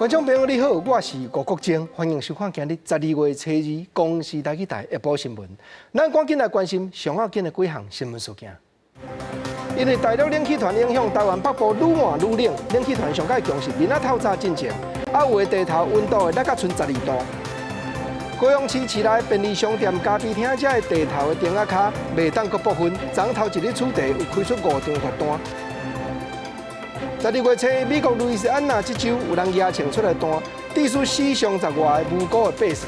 觀眾朋友你好，我是吳國楨，歡迎收看今日12月初二公視台語台下晡新聞。咱趕緊來關心上要緊的幾項新聞事件。因為大陸冷氣團影響，台灣北部愈換愈冷，冷氣團上蓋強是明仔透早進前，啊有的地頭溫度會落甲賰12度。高雄市市內便利商店咖啡廳遮的地頭的燈仔跤袂當閣駁分，昨頭一日取締有開出五張罰單。12月初，美國路易斯安那這州有人舉槍出來彈，致使死傷10外個無辜的百姓。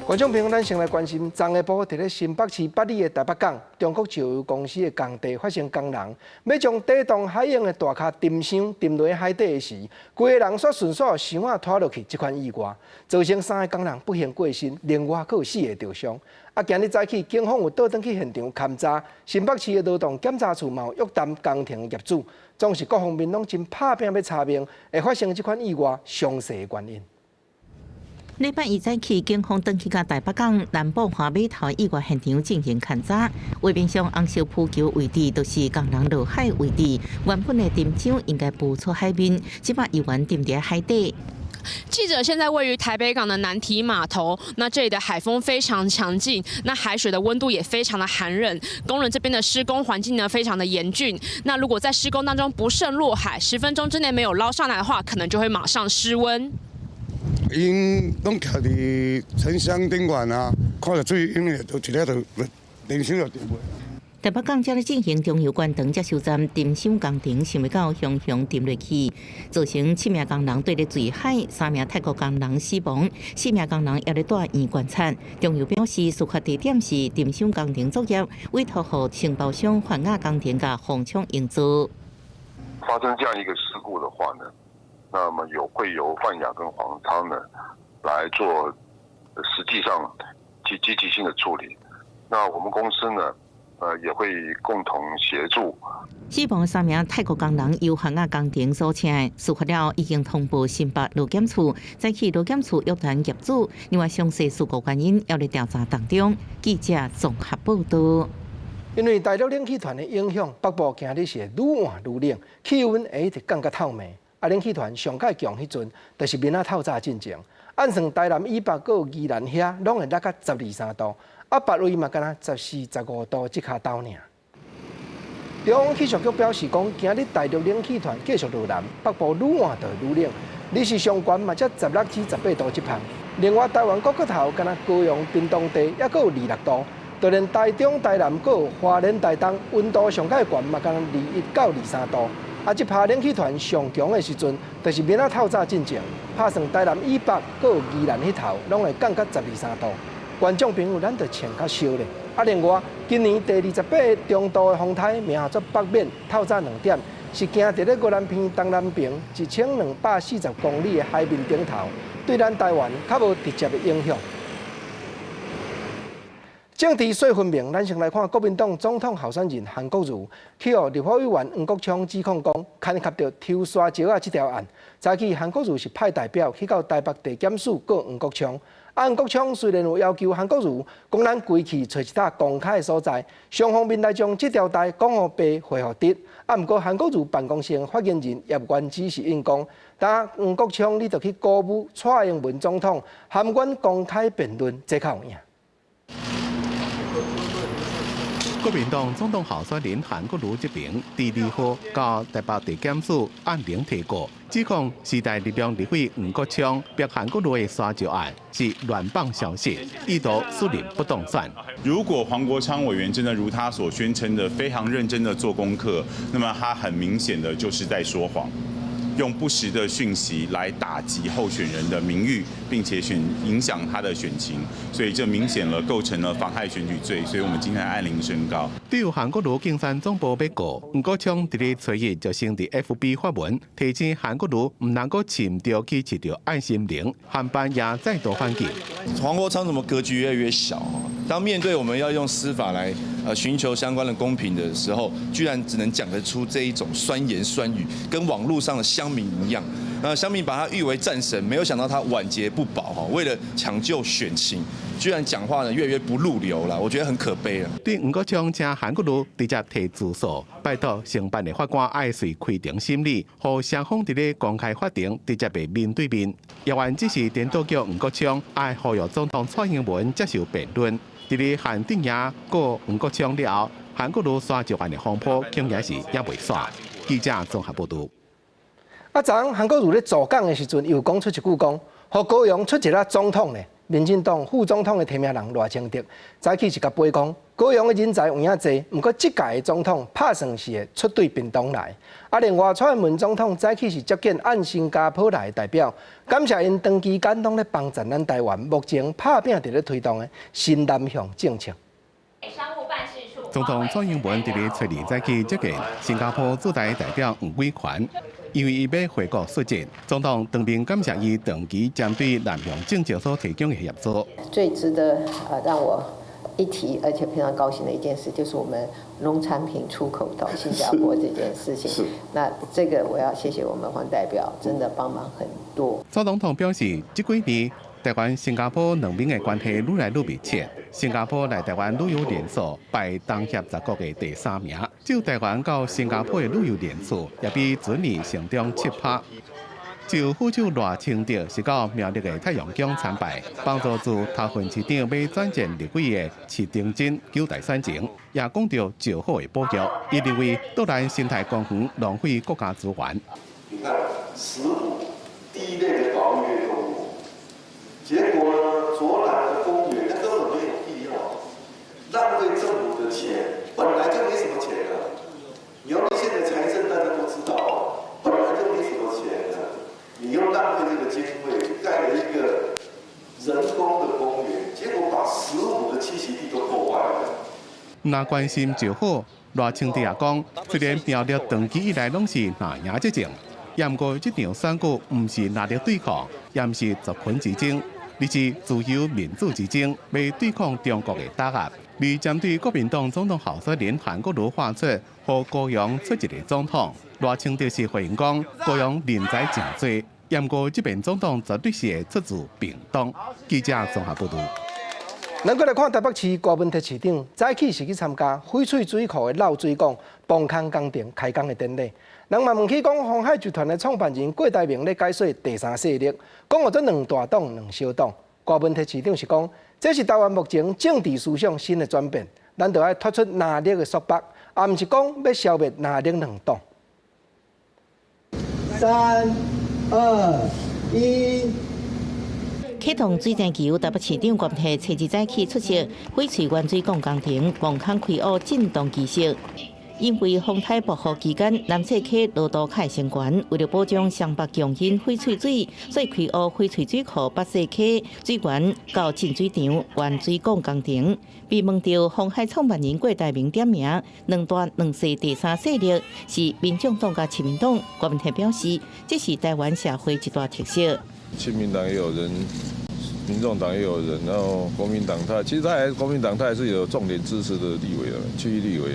觀眾朋友，咱先來關心，昨下晡佇咧新北市八里的台北港，中國石油公司的工地發生工人欲將底動海湧的大跤沉箱沉落海底的時，規个人煞順紲箱仔拖落去，這款意外造成三个工人不幸過身，另外閣有四个著傷。啊，今日早起警方有倒轉去現場勘查，新北市的勞動檢查處嘛有約談工程業主，總是各方面攏真拍拚欲查明會發生這款意外詳細的原因。禮拜一早起，警方轉去到台北港南部華碼頭意外現場進行勘查，畫面上紅色浮球位置就是工人落海位置，原本的沉箱應該浮出海面，這擺猶原沉佇海底。記者現在位於台北港的南堤碼頭，那這裡的海風非常強勁，那海水的溫度也非常的寒冷，工人這邊的施工環境呢非常的嚴峻。那如果在施工當中不慎落海，10分鐘之內沒有撈上來的話，可能就會馬上失溫。𪜶攏徛佇沉箱頂懸啊，看著水，因為就一下就連箱就沉落。台北港正咧進行中油關長接收站沉箱工程，想袂到雄雄沉落去，造成七名工人綴咧墜海，三名泰國工人死亡，四名工人猶咧蹛院觀察。中油表示，事發地點是沉箱工程作業，委託予承包商泛亞工程佮黃昌營造。發生這樣一個事故的話呢，那麼有會由泛亞跟黃昌呢來做實際上積積極性的處理。那我們公司呢，也會共同協助。死亡三名泰國工人由泛亞工程所請，事發了已經通報新北勞檢處，早起勞檢處約談業主，另外詳細事故原因猶咧調查當中。記者綜合報道。因為大陸冷氣團的影響，北部今日是會愈換愈冷，氣溫會一直降甲透暝。啊，冷氣團上蓋強彼陣，就是明仔透早進前。按算台南以北閣有宜蘭遐，攏會落甲十二三度，啊，別位嘛敢若14、15度這跤斗爾。中央氣象局表示講，今日大陸冷氣團繼續落南，北部愈換就會愈冷，日時上懸嘛才16至18度這範。另外，台灣各個頭，敢若高雄、屏東地，猶閣有26度，就連台中、台南、閣有花蓮、台東，溫度上蓋懸嘛，敢若21到23度。啊，這拍冷氣團上強的時陣，就是明仔透早進前，拍算台南以北、閣有宜蘭彼頭，攏會降到十二三度。觀眾朋友，咱著穿較少咧。啊，另外，今年第28個中度的風颱，名做北冕，透早2點，是行佇咧宜蘭鼻東南爿1240公里的海面頂頭，對咱台灣較無直接的影響。政治說分明，咱先來看國民黨總統候選人韓國瑜去予立法委員黃國昌指控講，牽涉著抽沙石仔這條案。早起韓國瑜是派代表去到台北地檢署告黃國昌。啊，黃國昌雖然有要求韓國瑜講咱規氣揣一搭公開的所在，雙方面來將這條代講予白回予直。啊，毋過韓國瑜辦公室發言人葉元之是應講，當黃國昌你著去鼓舞蔡英文總統，含阮公開辯論，這較有影。國民黨總統候選人韓國瑜這邊，佇2號到台北地檢署按鈴提告，指控時代力量立委黃國昌逼韓國瑜的沙石案是亂放消息，意圖使人不當選。如果黃國昌委員真的如他所宣稱的非常認真的做功課，那麼他很明顯的就是在說謊，用不實的訊息來打擊候選人的名譽，並且選影響他的選情，所以這明顯了構成了妨害選舉罪，所以我們今天按鈴申告。對於韓國瑜競選總部欲告，黃國昌佇咧初一就先佇 FB 發文提醒韓國瑜毋通閣揤著去揤著愛心鈴，韓辦也再度反擊。黃國昌怎麼格局越來越小？當面對我們要用司法來尋求相關的公平的時候，居然只能講得出這一種酸言酸語，跟網絡上的鄉民一樣。那鄉民把他譽為戰神，沒有想到他晚節不保哈。為了搶救選情，居然講話呢越來越不入流了，我覺得很可悲啊。對黃國昌請韓國瑜直接提自訴，拜託承辦的法官愛隨開庭審理，予雙方佇咧公開法庭直接袂面對面。議員只是顛倒叫黃國昌愛呼籲總統蔡英文接受辯論。佇咧韓陣營告黃國昌了後，韓國瑜沙石案的風波恐驚是猶未煞。記者綜合報導。啊，昨昏韓國瑜咧助講的時陣，又講出一句講，予高雄出一个總統咧，民進黨副總統的提名人賴清德，早起是共批講，高雄的人才有影濟，毋過這屆的總統拍算是會出對屏東來。啊，另外蔡英文總統早起是接見按新加坡來的代表，感謝𪜶長期間攏咧幫助咱台灣，目前拍拚佇咧推動的新南向政策。總統蔡英文佇咧初二早起接見新加坡駐台代表黃偉權。因為伊欲回國述職，總統當面感謝伊長期針對南向政策所提供的協助。最值得讓我一提，而且非常高興的一件事，就是我們農產品出口到新加坡這件事情。那這個我要謝謝我們黃代表，真的幫忙很多。蔡總統表示，這幾年台灣、新加坡兩邊的關係愈來愈密切。新加坡來台灣旅遊人數排東協十國的第三名，就台灣到新加坡的旅遊人數也比前年成長7%。就副手賴清德是到苗栗的太陽宮參拜，幫助自頭份市長欲轉戰立委的徐定禎糾大選情，也講著石虎的保育，伊認為都蘭生態公園浪費國家資源。你看石虎第一類的保育動物，結果呢，卓蘭的公園那根本沒有必要，浪費政府的錢，本來就沒什麼錢了。苗栗縣的財政大家都知道，本來就沒什麼錢了，你又浪費這個經費，就蓋了一個人工的公園，結果把石虎的棲息地都破壞了。若關心石虎，賴清德也講，雖然苗栗長期以來攏是藍營執政，也毋過這場選舉毋是藍綠對抗，也毋是族群之爭，而是自由民主之爭，欲對抗中國的打壓。而針對國民黨總統候選人韓國瑜喊出，予高雄出一个總統，賴清德是回應講，高雄人才誠濟，也毋過這遍總統絕對是會出自屏東。記者綜合報導。咱閣來看台北市郭文鐵市長，早起是去參加翡翠水庫的漏水管崩空工程開工的典禮。人嘛問起講，鴻海集團的創辦人郭台銘咧解說第三勢力，講號做兩大黨兩小黨。郭文鐵市長是講，這是台灣目前政治思想新的轉變，咱著愛脫出藍綠的束縛，也毋是講欲消滅藍綠兩黨。三、二、一。啟動水晶球，台北市長郭文鐵初二早起出席翡翠原水管工程崩空開挖震動儀式。因為風颱暴雨期間，南勢溪濃度較會升懸，為著保障雙北供應翡翠水，所以開挖翡翠水庫北勢溪水源到淨水場原水管工程。被問著鴻海創辦人郭台銘點名兩大兩細第三勢力是民眾黨佮親民黨，郭文鐵表示，這是台灣社會一大特色。親民黨也有人，民眾黨也有人，然後國民黨他其實他還國民黨，他還是有重點支持的立委的區域立委。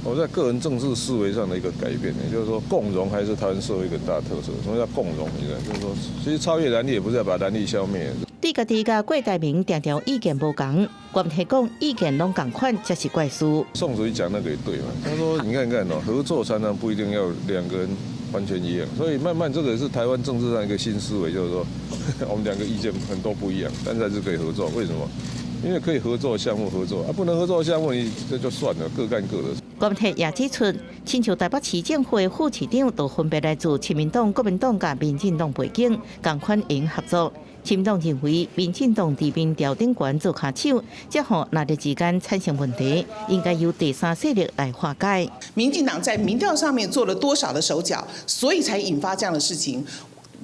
我在個人政治思維上的一個改變，也就是說共榮還是台灣社會一個大特色。什麼叫共榮？你知就是說，其實超越藍綠也不是要把藍綠消滅。對家己佮郭台銘定調意見無仝，郭文鐵講意見攏仝款，才是怪事。宋主席講那個也對嘛，他說你看看哦，合作常常不一定要兩個人完全一樣，所以慢慢這個也是台灣政治上一個新思維，就是說我們兩個意見很多不一樣，但是還是可以合作。為什麼？因為可以合作項目合作啊，不能合作項目你這就算了，各幹各的。郭文鐵也指出，親像台北市政府的副市長都分別來自親民黨、國民黨佮民進黨背景，仝款會用合作。親民黨認為，民進黨佇民調頂懸做跤手，這予藍綠之間產生問題，應該由第三勢力來化解。民進黨在民調上面做了多少的手腳，所以才引發這樣的事情，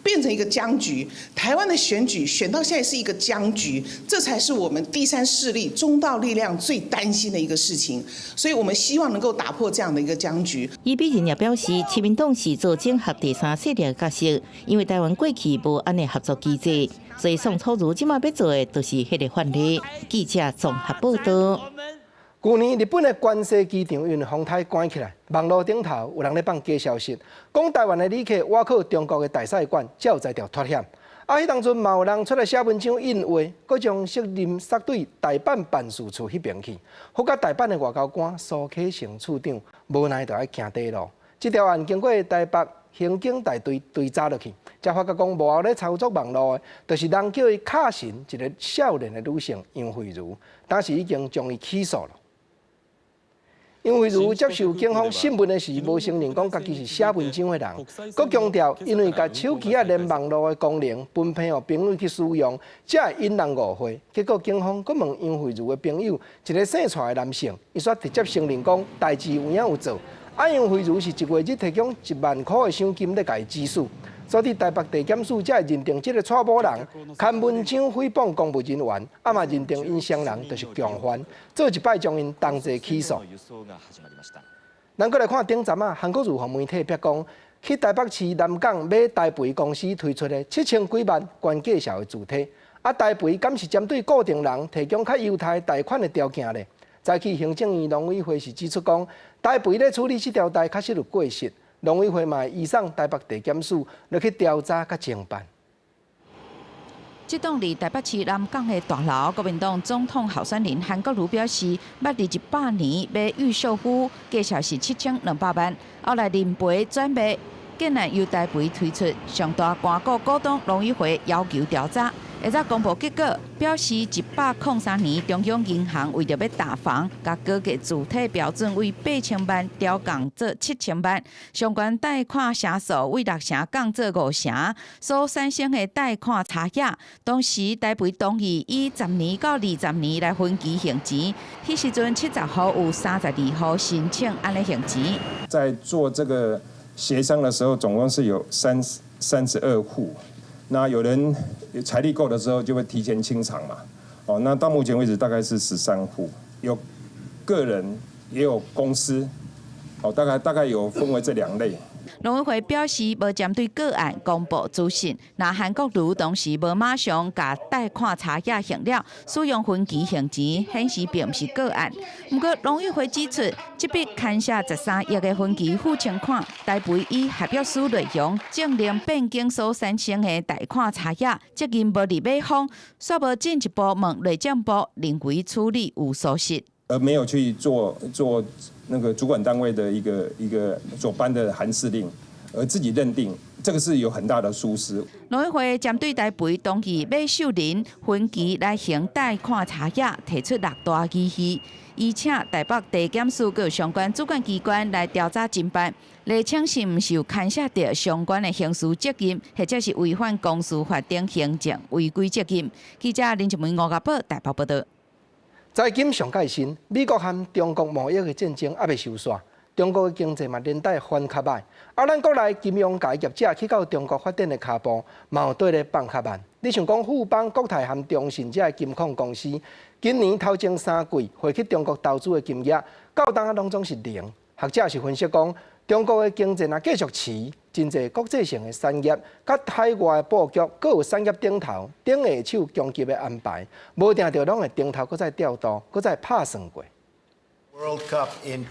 變成一個僵局。台灣的選舉選到現在是一個僵局，這才是我們第三勢力中道力量最擔心的一個事情。所以我們希望能夠打破這樣的一個僵局。伊比仁也表示，親民黨是做整合第三勢力的角色，因為台灣過去無按呢合作機制，所以宋楚瑜這馬欲做的就是彼个範例。記者綜合報導。舊年日本的關西機場因為風颱關起來，網路頂頭有人咧放假消息，講台灣的旅客倚靠中國的大使館，才有才調脫險。啊，彼當陣嘛有人出來寫文章應話，閣將責任捒對大阪辦事處彼邊去，予甲大阪的外交官蘇啟誠處長無奈就愛行短路。這條案經過台北刑警大隊追查落去，才發覺講幕後咧操作網路的，就是人叫伊卡神一个少年的女性楊惠如，當時已經將伊起訴了。楊惠如接受警方審問的時，無承認講家己是寫文章的人，閣強調因為共手機仔連網路的功能分配予朋友去使用，才會引人誤會。結果警方閣問楊惠如的朋友，一个姓蔡的男性，伊煞直接承認講代誌有影有做。啊，楊惠如是一月日提供1萬箍的賞金咧，共伊指使，所以台北地檢署才會認定這个娶某人刊文章誹謗公務人員，啊嘛認定𪜶雙人就是共犯，做一擺將𪜶同齊起訴。咱閣來看頂陣啊，韓國瑜予媒體迫講，去台北市南港買台肥公司推出的7000幾萬懸價數的自體，啊台肥敢是針對固定人提供較優待貸款的條件咧？早起行政院農委會是指出講，台肥咧處理這條代確實有過失，農委會嘛會移送台北地檢署落去調查佮偵辦。這棟佇台北市南港的大樓，國民黨總統候選人韓國瑜表示，捌佇100年買預售屋，價數是7200萬，後來認賠轉賣，竟然由台肥推出，上大官股股東農委會要求調查。下晝公布結果，表示103年中央銀行為著欲打房，共高價自體標準為8000萬調降做7000萬，相關貸款成數為6成降做5成，所產生的貸款差額，當時台肥同意以10年到20年來分期還錢，彼時陣70戶有32戶申請按呢還錢。在做這個協商的時候，總共是有32戶。那有人財力夠的時候，就會提前清償嘛。哦，那到目前為止大概是13戶，有個人也有公司，哦，大概有分為這兩類。農委會表示，無針對個案公布資訊。若韓國瑜當時無馬上共貸款差額還了，使用分期還錢，顯示並毋是個案。毋過農委會指出，這筆牽涉13億的分期付清款，台肥以合約書內容證明變更所產生的貸款差額，責任無佇買方，煞無進一步問內政部認為處理有疏失，而沒有去做那個主管單位的一個所頒的函釋令，而自己認定這個是有很大的疏失。農委會針對台肥同意馬秀玲分期來還貸款差額，提出六大疑慮，伊請台北地檢署佮相關主管機關來調查偵辦，釐清是毋是有牽涉著相關的刑事責任，或者是違反公司法定行政違規責任。記者林靜梅、吳家寶台北報導。財經上蓋新，美國和中國貿易的戰爭猶未收煞，中國的經濟嘛連帶反較䆀。啊，咱國內金融界業者去到中國發展的跤步，嘛有綴咧放較慢。你像講富邦、國泰和中信這个金控公司，今年頭前3季匯去中國投資的金額，到當仔攏總是零。學者是分析講，中國的經濟若繼續持，真濟國際性的產業，佮海外的布局，閣有產業頂頭頂下手攻擊的安排，無定著攏會頂頭閣再調度，閣再拍算過。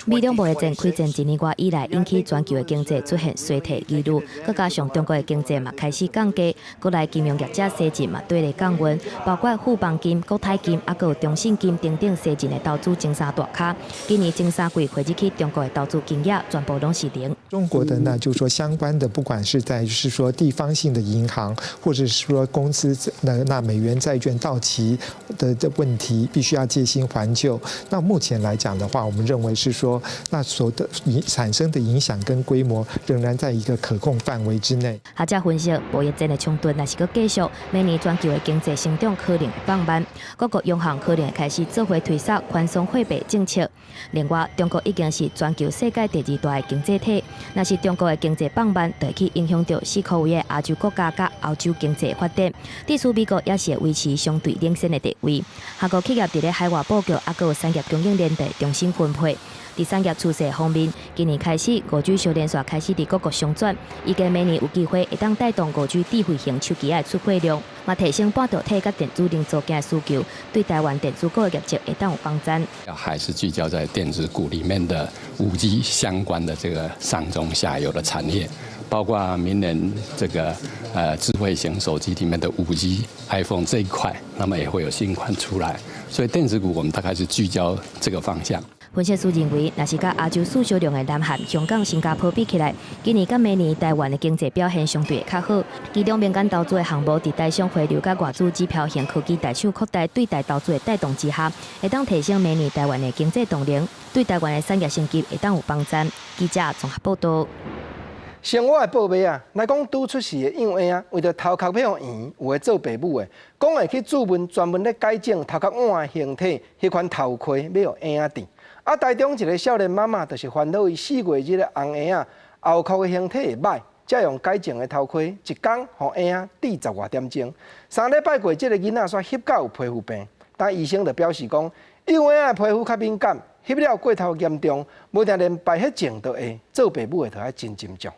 美中貿易戰開戰一年外以來，引起全球的經濟出現衰退疑慮，閣加上中國的經濟嘛開始降價，國內金融業者洗錢嘛綴咧降溫，包括富邦金、國泰金，猶閣有中信金等等洗錢的投資前三大咖。今年前3季匯入去中國的投資金額全部攏是零。中國的呢，就是說相關的，不管是在就是說地方性的銀行，或者是說公司那美元債券到期的問題，必須要借新還舊。那目前來講的話，我們認為是說，那所的影產生的影響跟規模仍然在一個可控範圍之內。學者分析，貿易戰的衝突若是閣繼續，明年全球的經濟成長可能會放慢，各國央行可能會開始做伙推捒寬鬆貨幣政策。另外，中國已經是全球世界第二大的經濟體，若是中國的經濟放慢，就會去影響著四箍圍的亞洲國家佮歐洲經濟發展。對此，美國也是會維持相對領先的地位。韓國企業佇咧海外布局，猶閣有產業供應鏈的重新分配。佇產業趨勢方面，今年開始5G 小連線開始佇各國商轉，預計明年有機會會當帶動5G 智慧型手機的出貨量。嘛提升半導體佮電子零組件的需求，對台灣電子股的業績會當有幫助。還是聚焦在電子股裡面的5G 相關的這個上中下游的產業，包括明年這個智慧型手機裡面的5G iPhone 這一塊，那麼也會有新款出來，所以電子股我們大概是聚焦這個方向。分析師認為，若是佮亞洲需求量的南韓、香港、新加坡比起來，今年佮明年台灣的經濟表現相對會較好。其中民間投資的項目，佇台商回流佮外資指標型科技大廠擴大對台投資的帶動之下，會當提升明年台灣的經濟動能，對台灣的產業升級會當有幫助。記者綜合報道。生活的報尾啊，來講拄出世的幼嬰仔，為著頭殼欲予圓，有的做爸母的，講會去諮問專門咧改正頭殼碗的形體，彼款頭盔欲予嬰仔戴。啊，台中一个少年媽媽就是煩惱伊4月日的紅嬰仔後殼的形體會䆀，才用改正的頭盔，一工予嬰仔戴十外點鐘。3禮拜過，這个囡仔煞翕到有皮膚病，但醫生就表示講，幼嬰仔的皮膚較敏感，翕了過頭嚴重，無定連敗血症都會，做爸母的就愛真斟酌。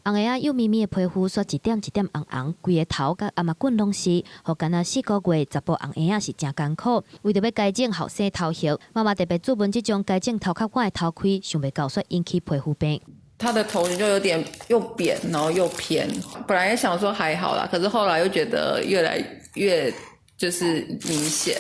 紅嬰仔幼咪咪的皮膚煞一點一點紅紅，規个頭佮頷仔頸攏是，予干焦4個月查埔紅嬰仔是誠艱苦。為著欲改正後生頭型，媽媽特別諮問這種改正頭殼碗的頭盔，想袂到煞引起皮膚病。他的頭就有點又扁，然後又偏。本來想說還好啦，可是後來又覺得越來越就是明顯。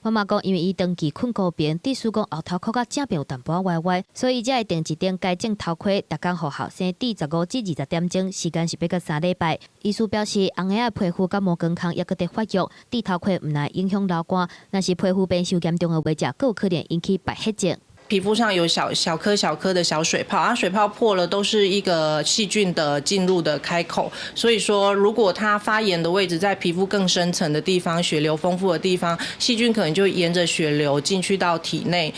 媽媽講，因為伊長期睏高爿，醫師講後頭殼佮正邊有淡薄仔歪歪，所以才會訂一頂改正頭盔，逐工予後生戴15至20點鐘，時間是欲到3禮拜。醫師表示，紅嬰仔皮膚佮毛管孔猶閣佇發育，戴頭盔毋但影響流汗，若是皮膚變傷嚴重的話，閣有可能引起敗血症。皮膚上有小小顆小顆的小水泡，啊，水泡破了都是一個細菌的進入的開口，所以說如果它發炎的位置在皮膚更深層的地方，血流豐富的地方，細菌可能就沿着血流進去到體內。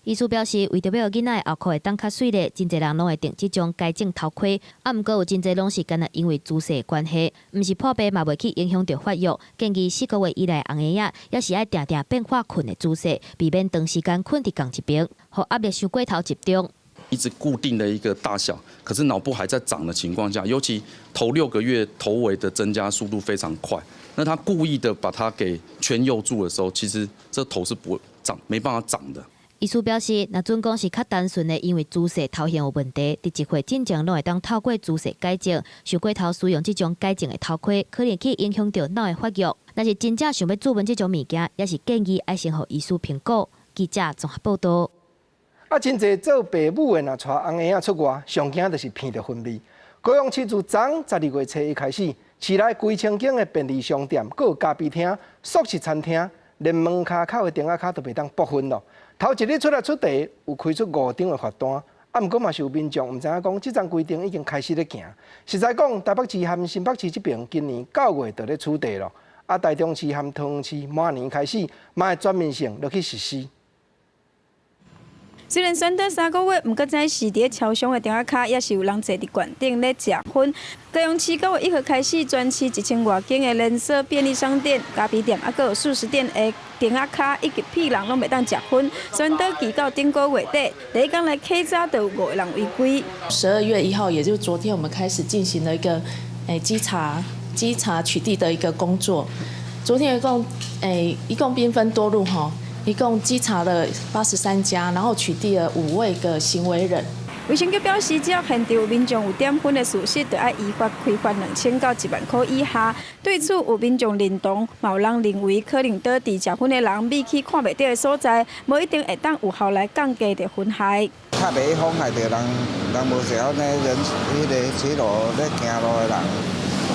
醫師表示，為著欲予囡仔的後殼會當較媠咧，真濟人攏會戴這種改正頭盔，啊，毋過有真濟攏是干焦因為姿勢的關係，毋是破病嘛袂去影響著發育。建議4個月以內紅嬰仔，猶是愛定定變化睏的姿勢，避免長時間睏佇仝一爿，予壓力傷過頭集中。一直固定的一個大小，可是腦部還在長的情況下，尤其頭6個月頭圍的增加速度非常快，那他故意的把它給圈幼住的時候，其實這頭是不會長，沒辦法長的。醫師表示，若準講是較單純的，因為姿勢頭型有問題，佇一歲進前攏會當透過姿勢改正。傷過頭使用這種改正的頭盔，可能去影響著腦的發育。若是真正想欲諮問這種物件，猶是建議愛先予醫師評估。記者綜合報道。啊，真濟做爸母的若帶紅嬰仔出外，上驚就是鼻著薰味。高雄市自昨12月初一開始，市內幾千間的便利商店、閣有咖啡廳、速食餐廳，連門跤口的釘仔跤都袂當爆薰囉。頭一日出來取締，有開出5張的罰單，啊，毋過嘛是有民眾毋知影講，這項規定已經開始咧行。實在講，台北市和新北市這爿今年9月就咧取締囉，啊，台中市和桃園市明年開始嘛會全面性落去實施。雖然宣導3個月，毋過這時佇咧超商的釘仔跤，猶是有人坐佇懸頂咧食薰。高雄市9月1號開始，全市1000外間的連鎖便利商店、咖啡店，猶閣有速食店的釘仔跤以及屁人攏袂當食薰。宣導期到頂個月底，第一工來檢查就有5個人違規。12月1號，也就是昨天，我們開始進行了一個稽查取締的一個工作。昨天一共兵分多路哈。一共稽查了83家，然後取締了5位個行為人。衛生局表示，只要現場有民眾有點薰的事實，就愛依法開罰2000到1萬塊以下。對此，有民眾認同，嘛有人認為可能導致食薰的人避去看袂著的所在，無一定會當有效來降低著薰害。較袂妨害著人，人無時候呢，人彼个騎樓咧行路的人，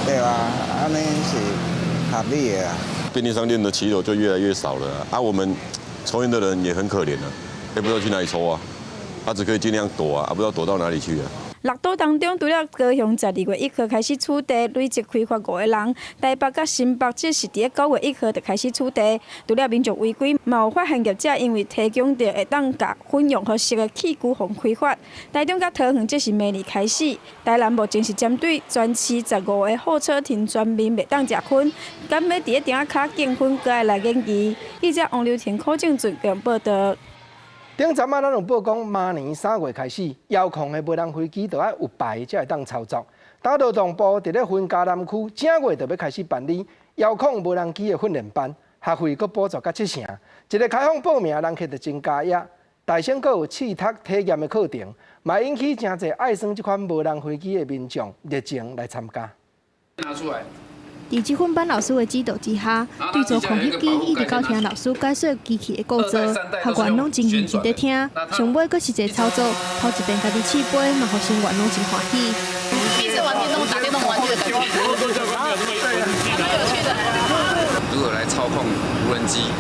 對吧？按呢是合理的啊。便利商店的騎樓就越來越少了啊！我們抽菸的人也很可憐啊，也不知道去哪裡抽啊，他只可以盡量躲啊，不知道躲到哪裡去啊。六都當中，除了高雄12月1號開始取締，累計開罰5個人；台北佮新北則是佇咧9月1號就開始取締。除了民眾違規，嘛有發現業者因為提供著會當共薰用予熟的器具予開罰。台中佮桃園則是明年開始。台南目前是針對全市15个候車亭全面袂當食薰，敢欲佇咧釘仔跤禁薰，閣愛來研議。記者王劉婷、柯正俊報道。頂陣仔咱有報講，明年3月開始，遙控的無人飛機就愛有牌才會當操作。當勞動部佇咧雲嘉南區正月就欲開始辦理遙控無人機的訓練班，學費閣補助甲七成。一个開放報名人客就增加矣。大省閣有試讀體驗的課程，嘛引起誠濟愛耍這款無人飛機的民眾熱情來參加。拿出來。佇職訓班老師的指導之下，對做空翕機一直到聽老師解說機器的構造，學員攏真認真佇聽。上尾閣實際操作，頭一遍家己試飛，嘛予成員攏真歡喜。第一次玩電動、打電動玩具的感覺，還蠻有趣的。如何來操控無人機，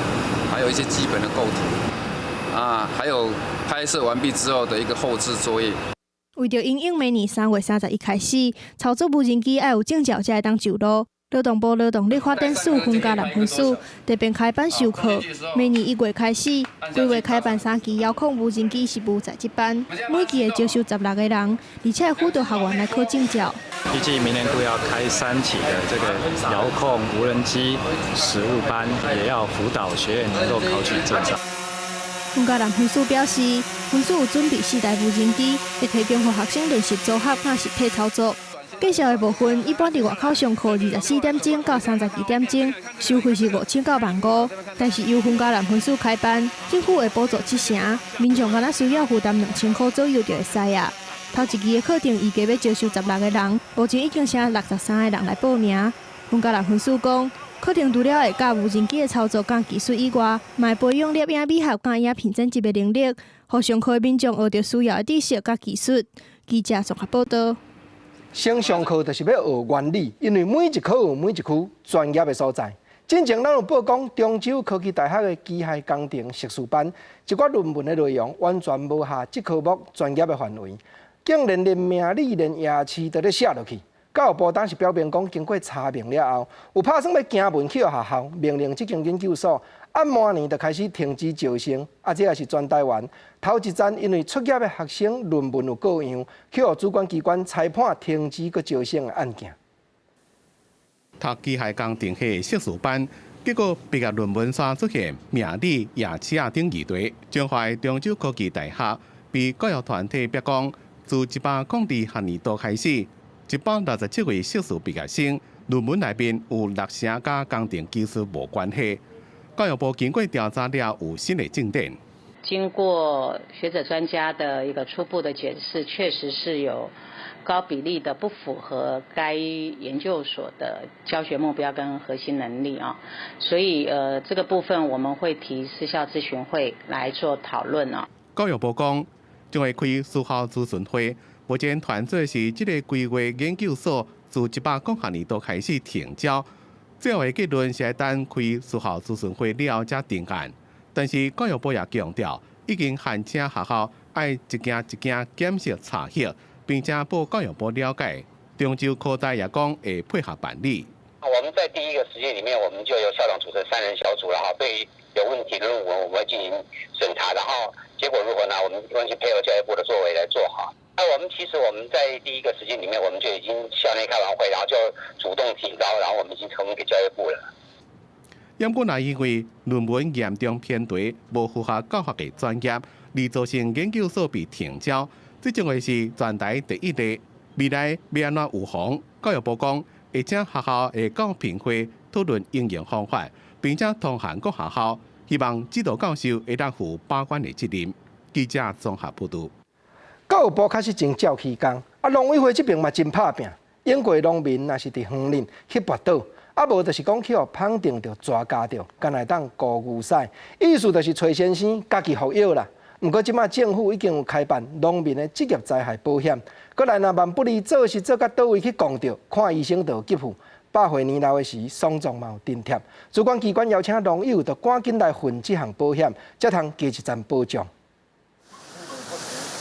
還有一些基本的構圖，啊，還有拍攝完畢之後的一個後製作業。為著因應明年3月31開始，操作無人機愛有證照才會當上路。勞動部勞動力發展署雲嘉南分署特別開班授課，明年1月開始，規劃開辦三期遙控無人機實務在職班，每期會招收16個人，而且會輔導學員來考證照。預計明年度要開三期的這個遙控無人機實務班，也要輔導學員能夠考取證照。雲嘉南分署表示，分署有準備四台無人機，會提供予學生練習組合佮實體操作。介紹的部分，一般佇外口上課24點鐘到32點鐘，收費是5000到15000。但是由雲嘉南分署開辦，政府會補助七成，民眾敢若需要負擔2000箍左右就會使啊。頭一期的課程預計欲招收16個人，目前已經剩63個人來報名。雲嘉南分署講，課程除了會教無人機的操作佮技術以外，嘛會培養攝影美學佮影片剪輯的能力，予上課的民眾學著需要的知識佮技術。記者綜合報道。先上課就是欲學原理，因為每一科有每一區專業的所在。進前咱有報講，中州科技大學的機械工程碩士班，一寡論文的內容完全無合這科目專業的範圍，竟然連命理、連夜市都咧寫落去。教育部當時表明講，經過查明了後，有拍算欲行文去予學校，命令這間研究所按明年就開始停止招生。啊，這也是全台灣頭一站，因為出業的學生論文有過樣，去予主管機關裁判停止閣招生的案件。讀機械工程系碩士班，結果畢業論文煞出現命理、夜市仔等議題。彰化中州科技大學被教育團體逼講，自102學年度開始，167位碩士畢業生論文內面有六成佮工程技術無關係。教育部經過調查了，有新的進展。經過學者專家的一個初步的檢視，確實是有高比例的不符合該研究所的教學目標跟核心能力啊，所以這個部分我們會提私校諮詢會來做討論啊。教育部講，將會開私校諮詢會，目前團隊是這個規劃研究所自100學年度開始停招，最後的結論是等開私校諮詢會了後才定案。但是教育部也強調，已經函請學校愛一間一間檢視查核，並且報教育部了解。中州科大也講會配合辦理。我們在第一個時間裡面，我們就由校長組成三人小組，然後對有問題的論文，我們會進行審查，然後結果如何呢？我們完全配合教育部的作為來做好。那我們其實我們在第一個時間裡面，我們就已經校內開完會，然後就主動提高，然後我們已經呈給教育部了。不過，若因為論文嚴重偏題，無符合教學的專業，而造成研究所被停招，這將會是全台第一例。未來欲按怎預防？教育部講會請學校的教評會討論應用方法，並且通函各學校，希望指導教授會當負把關的責任。記者綜合報導。教育部確實真照起工，啊，農委會這邊嘛真拍拚。英國農民若是佇園林去跋倒，啊無就是講去予麭定著蛇咬著，敢若會當孤牛屎。意思就是揣先生家己服藥啦。毋過這馬政府已經有開辦農民的職業災害保險，閣來若萬不離做事做到佗位去摃著，看醫生就有給付。百歲年老的時，喪葬嘛有津貼。主管機關邀請農友，就趕緊來份這項保險，才通加一層保障。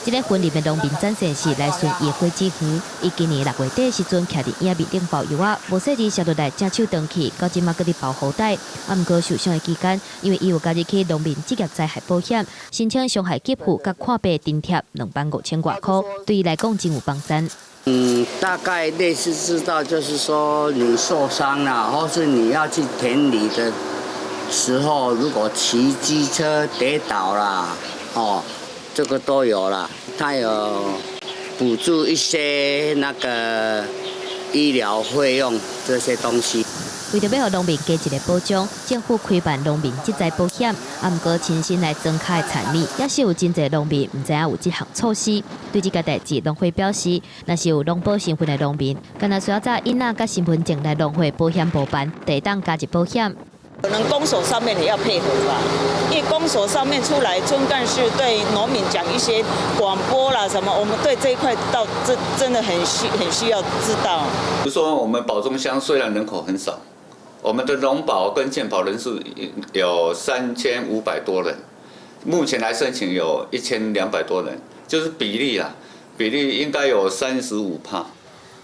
這个雲林的農民展現是來順伊的果子園，伊今年6月底時陣徛佇影面頂包藥仔，無細膩摔落來，正手斷去，到這馬閣佇包雨帶。啊，毋過受傷的期間，因為伊有加入去農民職業災害保險，申請傷害給付佮看病津貼25,000外箍，對伊來講真有幫助。嗯，大概類似知道，就是說你受傷了，或是你要去田裡的時候，如果騎機車跌倒了，哦。這個都有了，它有補助一些那個醫療費用這些東西。為著欲予農民加一个保障，政府開辦農民職災保險，啊，毋過親身來莊跤的田裡，也是有真濟農民毋知影有這項措施。對這个代誌，農會表示，若是有農保身份的農民，干焦需要帶囡仔佮身份證來農會保險部辦，就會當加入保險。可能公所上面也要配合吧，因為公所上面出來村幹事對農民講一些廣播啦什麼，我們對這一塊倒真真的很需要知道。比如說，我們寶中鄉雖然人口很少，我們的農保跟健保人數有3500多人，目前來申請有1200多人，就是比例啦，比例應該有35%。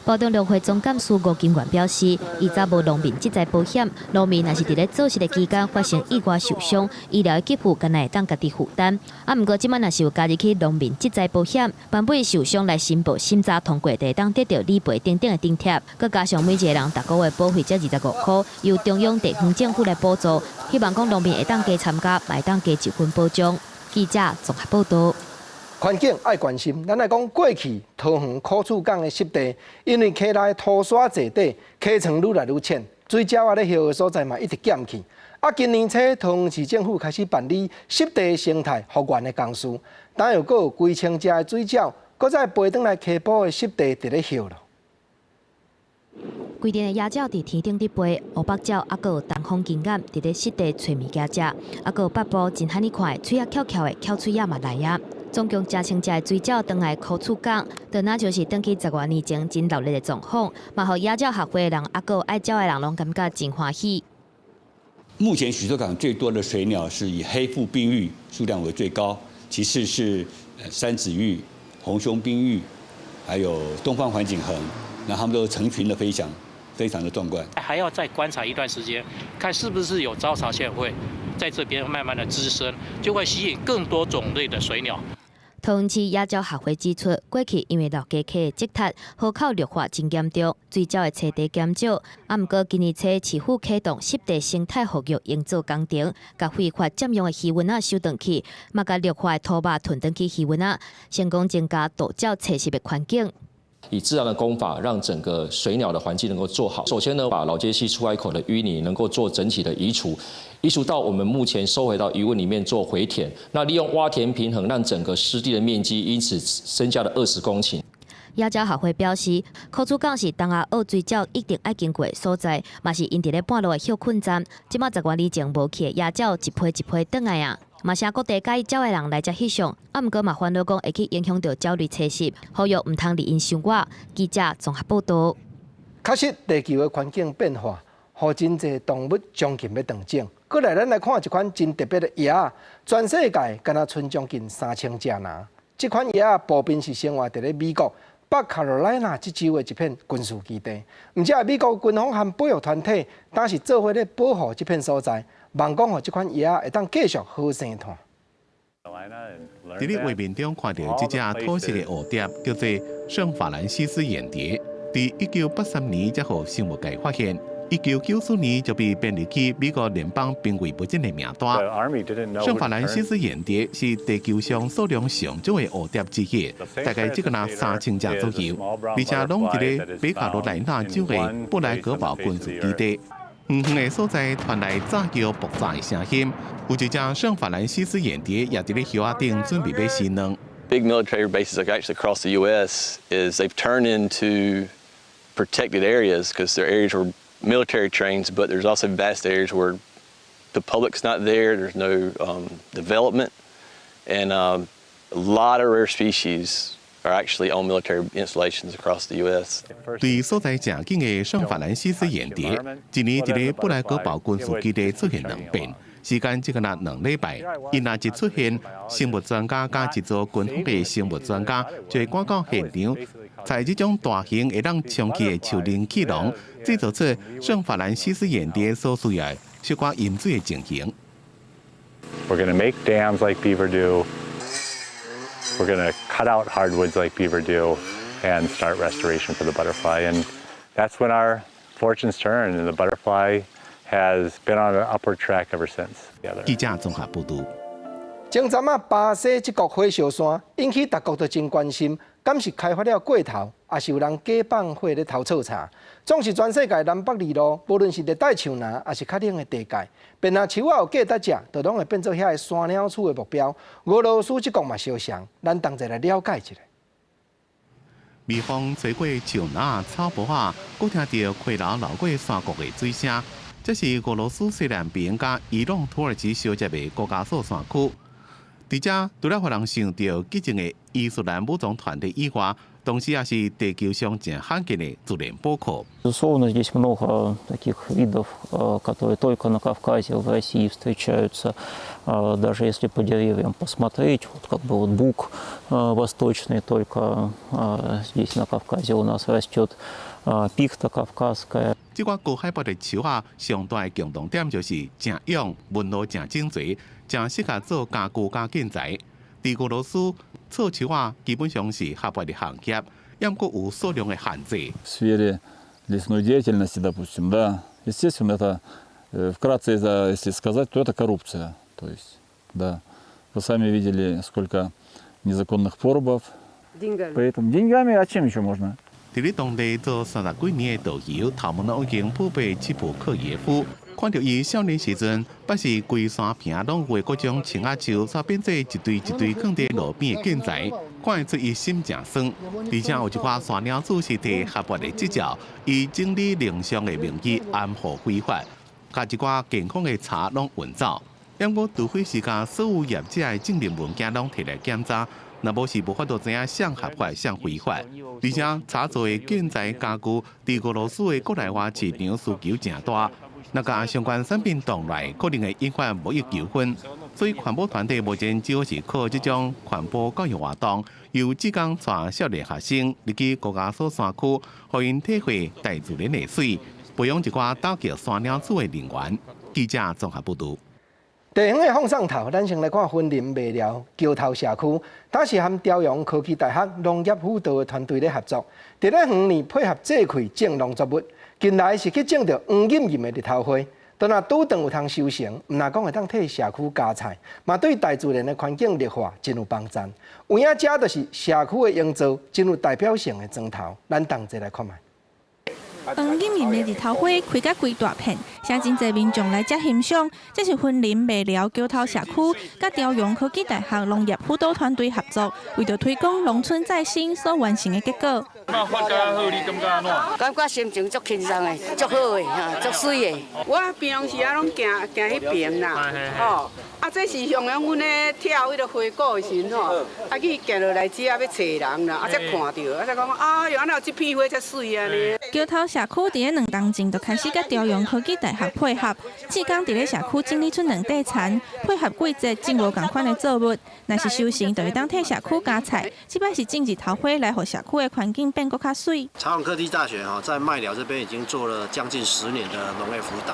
寶中農會總幹事吳金元表示，以早無農民職災保險，農民若是佇咧做事的期間發生意外受傷，醫療的給付干焦會當家己負擔。啊，毋過這擺若是有加入去農民職災保險，萬一受傷來申報審查通過，就會當得到理賠等等的津貼。閣加上每一個人逐个月保費才25箍，由中央地方政府來補助，希望講農民會當加參加，會當加一份保障。記者綜合報導。環境愛關心，咱來講過去桃園苦厝港的濕地，因為溪內塗沙坐底，溪床愈來愈淺，水鳥仔咧歇的所在嘛一直減去。啊，今年初桃園市政府開始辦理濕地生態復原的工事，但又閣有幾千隻的水鳥，閣再飛轉來溪埔的濕地佇咧歇咯。規陣的野鳥佇天頂佇飛，烏腹鳥猶閣有東方金眼佇咧濕地揣物件食，猶閣有北部真罕你看，喙仔翹翹的翹喙仔嘛來啊！總共成千隻的水鳥轉來苦厝港，就若像是轉去十外年前真熱鬧的狀況，嘛予野鳥學會的人，猶閣有愛鳥的人攏感覺真歡喜。目前許厝港最多的水鳥是以黑腹濱鷸數量為最高，其次是山芷鷸、紅胸濱鷸，還有東方環頸鴴，那它們都成群的飛翔，非常的壯觀。還要再觀察一段時間，看是不是有招潮蟹會在這邊慢慢的滋生，就會吸引更多種類的水鳥。桃園市野鳥學會指出，過去因為老街溪的積塌，河口綠化真嚴重，水鳥的棲地減少。啊，毋過今年初市府啟動濕地生態復育營造工程，共非法佔用的魚塭仔收轉去，嘛共綠化的土肉囤轉去魚塭仔，成功增加渡鳥棲息的環境。以自然的工法，讓整個水鳥的環境能夠做好。首先呢，把老街溪出海口的淤泥能夠做整體的移除，移除到我們目前收回到魚塭裡面做回填。那利用窪田平衡，讓整個濕地的面積因此增加了20公頃。野鳥學會表示，苦厝港是東亞澳水鳥一定愛經過的所在，嘛是𪜶佇咧半路的歇睏站。這擺十外年前無去的野鳥一批一批轉來啊！嘛請各地佮意鳥的人來遮翕相，啊，毋過嘛煩惱講會去影響著鳥類棲息，呼籲毋通利用傷倚。記者綜合報導。確實，地球的環境變化，予真濟動物將近欲斷種。閣來，咱來看一款真特別的蛾仔，全世界干焦賰將近3000隻爾。這款蛾仔普遍是生活佇咧美國北卡羅來納這州的一片軍事基地。毋過美國軍方和保育團體，當時做伙咧保護這片所在，望講予這款蛾仔會當繼續好生湠。佇咧畫面中看著這隻土色的蝴蝶，叫做聖法蘭西斯眼蝶。佇1983年才予生物界發現，1994年就被編入去美國聯邦瀕危物種的名單。聖法蘭西斯眼蝶是地球上數量上少的蝴蝶之一，大概只有3000隻左右，而且攏佇咧北卡羅來納州的布萊格堡軍事基地。遠遠的所在傳來炸叫爆炸的聲音，有一隻聖法蘭西斯眼蝶也佇咧葉仔頂準備欲生卵。 Big military bases actually across the U.S. is they've turned into protected areas because they're areas where military trains, but there's also vast areas where the public's not there. There's no development, and a lot of rare species are actually on military installations across the U.S. 對所在誠緊的聖法蘭西斯眼蝶，一年佇咧布萊格堡軍事基地出現兩遍，時間只敢若2禮拜。伊若一出現，生物專家佮一組軍方的生物專家就會趕到現場，採這種大型會當充氣的樹林氣囊，製造出聖法蘭西斯眼蝶所需要的小可飲水的情形。 We're going to make dams like beaver do. We're going to cut out hardwoods like beaver do and start restoration for the butterfly. And that's when our fortunes turned, and the butterfly has been on an upward track ever since. 記者綜合報導。前陣仔巴西這國火燒山，引起各國都真關心，敢是開發了過頭，抑是有人假放火咧偷錯柴？總是全世界南北二路，無論是熱帶樹林，抑是較冷的地界，便若樹仔有價值食，就攏會變做遐个山鳥鼠的目標。俄羅斯這國嘛相像，咱同齊來了解一下。微風吹過樹林、草坡仔，閣聽著溪流流過山谷的水聲。這是俄羅斯西南邊佮伊朗、土耳其相接的高加索山區。佇遮除了予人想著激進的伊斯蘭武裝團體以外，同時也是地球上誠罕見的自然寶庫。 Безусловно, здесь много таких видов, которые только на Кавказе, в России встречаются. Даже если по деревьям посмотреть, вот как бы вот бук восточный только здесь на Кавказе у нас растет, пихта кавказская. 這寡高海拔的樹仔，上大的共同點就是誠勇、紋路誠整齊，誠適合做家具佮建材。佇俄羅斯，銼樹仔基本上是合法的行業，猶閣有數量的限制。 В сфере лесной деятельности, допустим, да, естественно, это вкратце, если сказать, то это коррупция. То есть, да, вы сами видели, сколько незаконных порубов. Деньгами. Поэтому деньгами, а чем еще можно? 佇咧當地做30幾年的導遊，頭毛攏已經普貝切普克耶夫，看著伊少年時陣，捌是規山坪攏有的各種青仔樹，煞變做一堆一堆囥佇路邊的建材，看會出伊心誠酸。而且有一寡山鳥鼠是提合法的執照，以整理林相的名義掩護非法，共一寡健康的柴攏運走。毋過，除非是共所有業者的證明文件攏提來檢查。若無是無法度知影啥合法、啥非法。而且柴做的建材家具，佇俄羅斯的國內外市場需求誠大。若共相關產品凍來，可能會引發貿易糾紛。所以環保團體目前主要是靠這種環保教育活動，由志工帶少年學生入去高加索山區，予𪜶體會大自然的媠，培養一寡打擊山鳥鼠的人員。記者綜合報導。地方的放送頭，咱先來看雲林麥寮橋頭社區，當時和朝陽科技大學農業輔導的團隊咧合作，佇咧園內配合這塊種農作物，近來是去種著黃艷艷的日頭花，當若拄頓有通收成，毋但講會當替社區加菜，嘛對大自然的環境綠化真有幫助。有影這就是社區的營造，真有代表性的磚頭，咱同齊來看覓。黃艷艷的日頭花開甲規大片，遮真濟民眾來遮欣賞。這是雲林麥寮橋頭社區佮朝陽科技大學農業輔導團隊合作，為著推廣農村再生所完成的結果。發好，你感覺按怎？感覺心情足輕鬆的，足好的，哈，足媠的。我平常時啊攏行行彼爿啦，吼，啊這是向陽阮咧跳彼个花鼓的時陣吼，啊去行落來遮欲揣人啦，啊才看著，啊才講啊喲，按怎有這片花遮媠按呢。橋頭社區佇咧2冬前就開始佮朝陽科技大學配合，志工佇咧社區整理出兩塊田，配合季節種無仝款的作物，若是收成就會當替社區加菜。這擺是種日頭花來予社區的環境變閣較媠。朝陽科技大學哈在麥寮這邊已經做了將近10年的農業輔導，